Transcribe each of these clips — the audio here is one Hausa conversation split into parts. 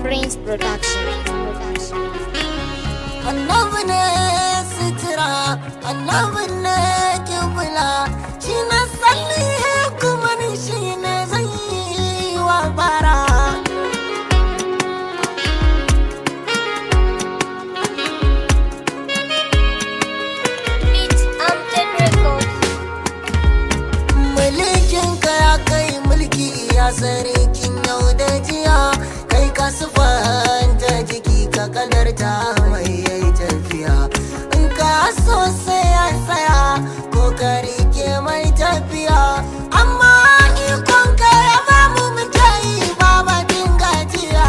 Prince Production. Annabi ne sutura, annabi ne kibla, shi na salli kuma ni shi ne zan yi wa bara. Beat Amgen Records. Mulkin ka ya kai mulki ya sarkin yau da jiya, kai ka sufanta jiki ka kadarta mai yayi tafiya. In ka so sai ya tsaya ko ka rike mai tafiya, amma ikon ka ya ba mu muke yi ba batun gajiya.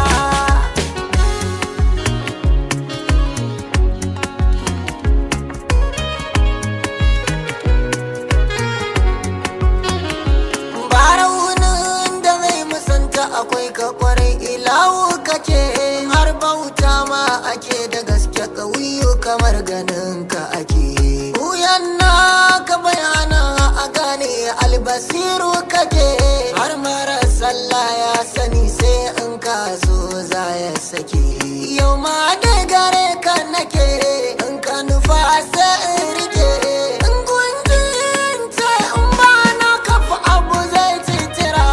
Ba raunin da zai musanta akwai ka kwarai ilawu kake, har bauta ma ake da gaske kawiyu kamar ganin ka ake. Wuyan naka bayana a gane albasiru kake, har mara sallah ya sani sai in ka so za ya sake. Yau ma da gare ka nake, in ka nufa sai in rike, in gunjin ce in ba na kafa abu zai citira.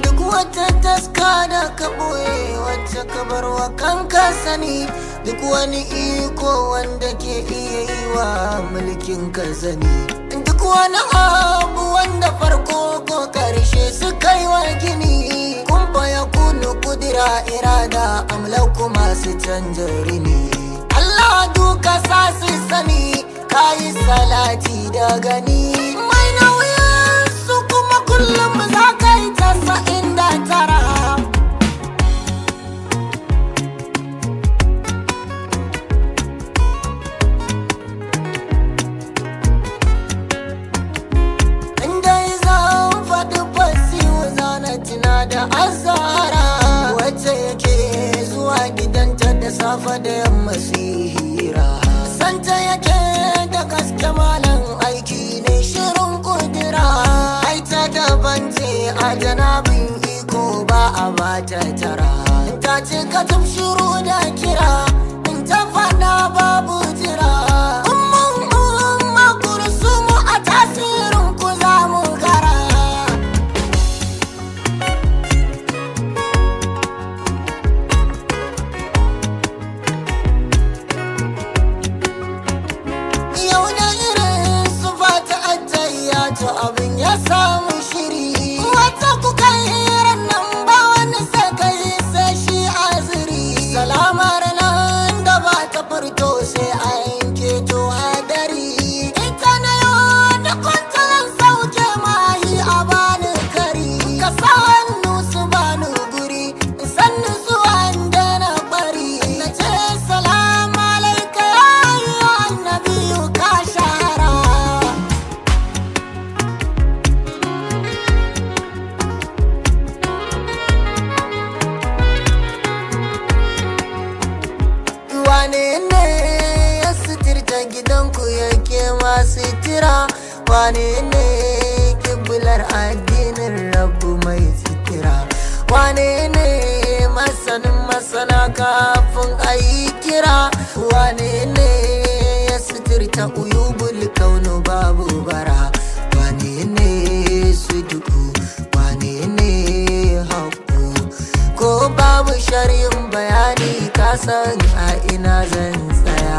Duk wata taska da ka ɓoye wacce ka bar wa kanka sani, duk wani iko wanda ke iya yi wa mulkin ka sani, duk wani abu wanda farko ko karshe suka yi wa gini, kumfa ya kunu kudura irada amlaku masu canja rini. Allah duka sa su sani kayi salati da gani mai nauyin su, kuma kullum za ka yi 99. Dai zan faɗi fasihu zana tuna da azara, wacce yake zuwa gidanta da safe da yamma su yi hira. Santa yake da gaske malam aiki ne shirin kudura, ai ta daban ce a janabin iko ba a bata tara. Ta ce ka shiru da kira, in ta faɗa babu jira. Umman umma kursumu a tasirin ku za mu gara. Yau da irin su fata attayyatu abin ya samu shiri. Wata kuka yi nan ba wani sakai sai shi aziri. Salamar nan da ba ta furto sai a yanke to hadari. Ita na yau da kwanta zan sauke mahi a bani kari. Ka sa hannu su bani guri, in san zuwa inda na bari. Na ce salamu alaika ya annabiyu ka shahara. Wane ne ya suturta gidanku yake masu tira? Wane ne kiblar addinin rabu mai sutura? Wane ne masanin masana kafin a yi kira? Wane ne ya suturta uyubul kaunu babu bara? Wane ne suduku? Wane ne haƙu? Ko babu shari'in bayani ka san a ina zan tsaya.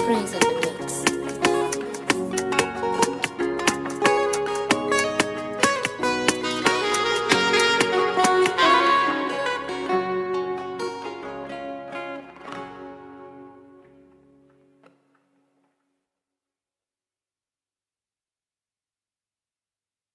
Prince.